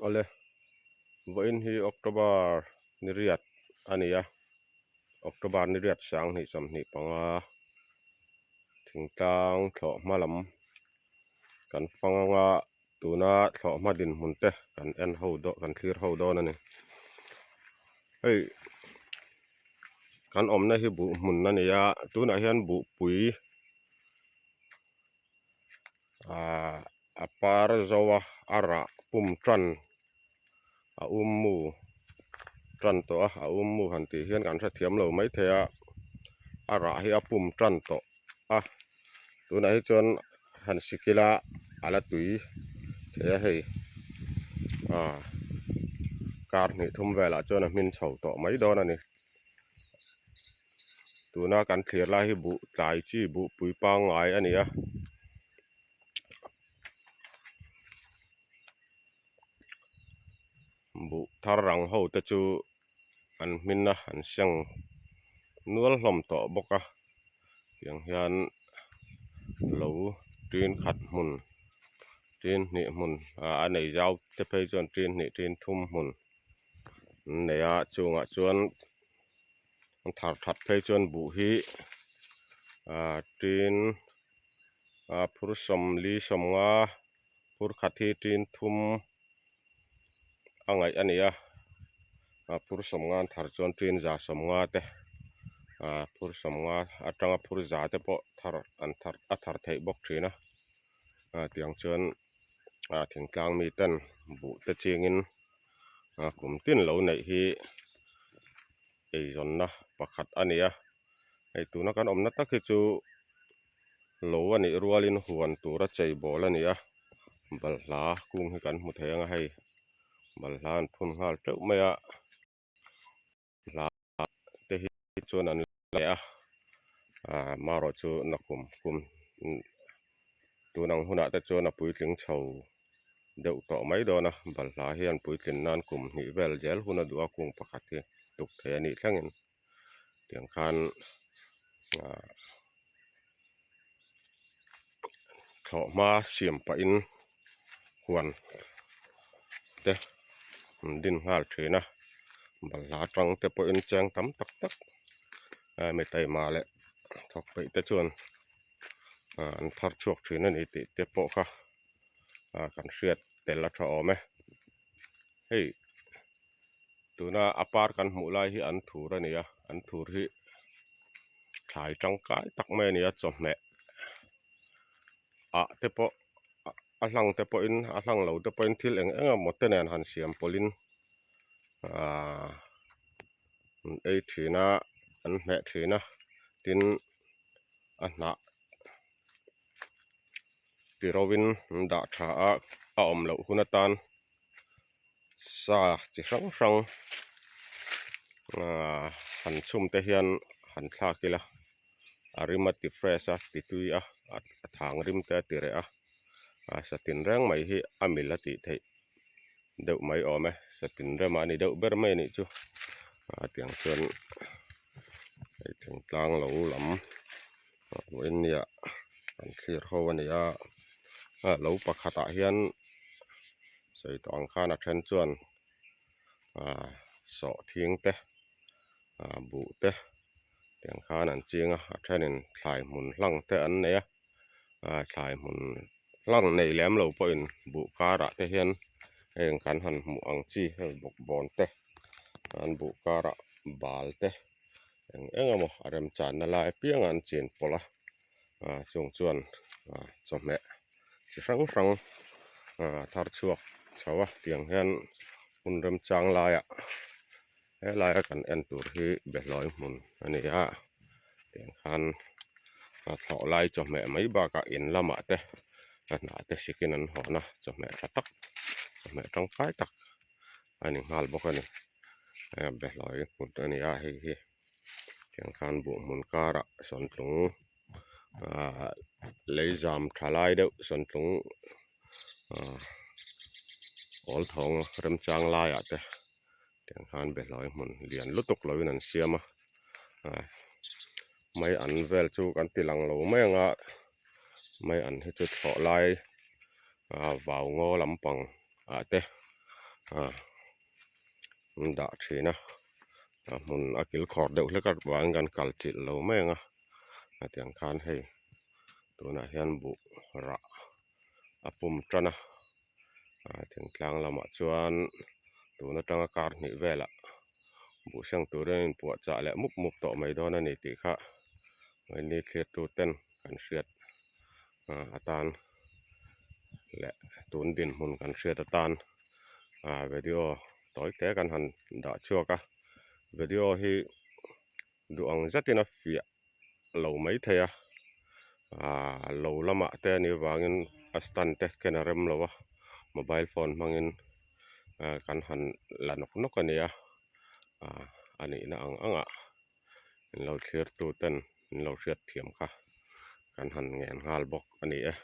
Awle, vawiin hi October ni riat a ni a, October ni riat 2025 thingtlang thlawh hma lam kan fang anga tuna thlawh hma dinhmun te kan en ho dawn kan thlir ho dawn a ni. Hei kan awmna hi buh hmun a ni a, tunah hian buhpui Ahh a par zo a a rah pum tan a um mu tan tawh a a um mu han tih hian kan hrethiam lo maithei a a rah hi a pum tan tawh a tunah hi chuan han sik ila a la tui thei a hei ahh kar hnih thum velah chuan a hmin chho tawh mai dawn a ni. Tuna kan thlir lai hi buh tlai chi buh pui pangngai a ni a. Buh thar rang ho te chu an hmin a an seng nual hlawm tawh bawk a tiang hian lo tin khat hmun tin hnih hmun ah a nei zau te phei chuan tin hnih tin thum hmun. An nei a chungah chuan an thar that phei chuan buh hi ah tin ah phur sawmli sawmnga phur khat hi tin thum a ngaih a ni a ah phur sawmnga an thar chuan tin za sawmnga te ah phur sawmnga atanga phur za te pawh thar an thar a thar theih bawk thin a ah tiang chuan. ah thingtlang mi ten buh te chingin ah kum tin lo neih hi eizawnna pakhat a ni a hei tuna kan awmna tak hi chu lo a nih rualin huan tura chei bawl a ni a balhla kung hi kan hmu thei ang a hei balhla an phun nghal teuh mai a. Hla te hi chuan an leh a ah marawh chu nakum kum tun ang hunah te chuan a puitling chho deuh tawh mai dawn a balhla hian puitlin nan kum hnih vel zel hun a duh a kung pakhat hi tuk thei a nih thlengin tiang khan ah thlawhhma siam pahin huan te an din nghal thin a balhla atang te pawhin cheng tam tak tak a mi taima leh thawk peih te chuan ah an thar chhuak thin a ni tih te pawh kha ah kan hriat tel a tha awm e hei tuna a par kan hmuh lai hi an thur a ni a an thur hi thlai tangkai tak mai a ni a chawhmeh ah te pawh a hlang te pawhin a hlang lo te pawhin thil eng eng emaw te nen han siam pawlhin ahh an ei thin a an hmeh thin a tin a hnah ti rovin an dah tha a a awm loh hun atan sa chi hrang hrang ahh han chhum te hian han thlak ila a rim a ti fresh a ti tui a a thang rim te a ti reh a a satin reng mai hi a mil a tih theih deuh mai awm e satin rem a ni deuh ber mai a nih chu a tiang chuan hei thingtlang lo lam vawiin nia an thlir ho a ni a a lo pakhatah hian sawi tawh ang khan a then chuan ah sawhthing te ah buh te tiang khan an ching a a thenin thlai hmun hlang te an nei a ah thlai hmun hlang nei lem lo pawhin buh karah te hian heng kan han hmuh ang chi heng bawkbawn te an buh karah bal te eng eng emaw a remchanna lai apiang an chin pawlh a ah chung chuan ah chawhmeh chi hrang hrang ah thar chhuak chho a tiang hian hun remchang laiah helaia kan en tur hi behlawi hmun a ni a tiang khan a thlawh lai chawhmeh mai bakah in lamah te a hnah te sikin an hawn a chawhmeh tha tak chawhmeh tangkai tak a ni nghal bawk a ni hei behlawi hmun a ni a hei hi tiang khan buh hmun karah sawntlung ahh lei zam tha lai deuh sawntlung ahh awl thawng remchang laiah te tiang khan behlawi hmun lian lutuk lovin an siam a ah mai an vel chu kan ti lang lo mai ang a mai an hi chu thlawh lai ah vau ngaw lampang ah te. Ah an dah thin a a hmun a kil khawr deuh hlek avangin kan kal chilh lo mai ang a hetiang khan hei tunah hian buh rah a pum tan a ah thingtlang lamah chuan tun atanga kar hnih velah buh seng turin a inpuah chah leh mup mup tawh mai dawn a ni tih kha mahni thlir tu ten kan hriat ah atan leh tun dinhmun kan hriat atan ah video tawi te kan han dah chhuak a video hi duh ang zetin a fiah lo mai thei a ah lo lamah te a nih avangin a stand te ken a rem lo a mobile phone hmangin ah kan han la nawk nawk a ni a ah a nihna ang ang ah in lo thlir tu ten in lo hriat thiam kha kan han ngen nghal bawk a ni e.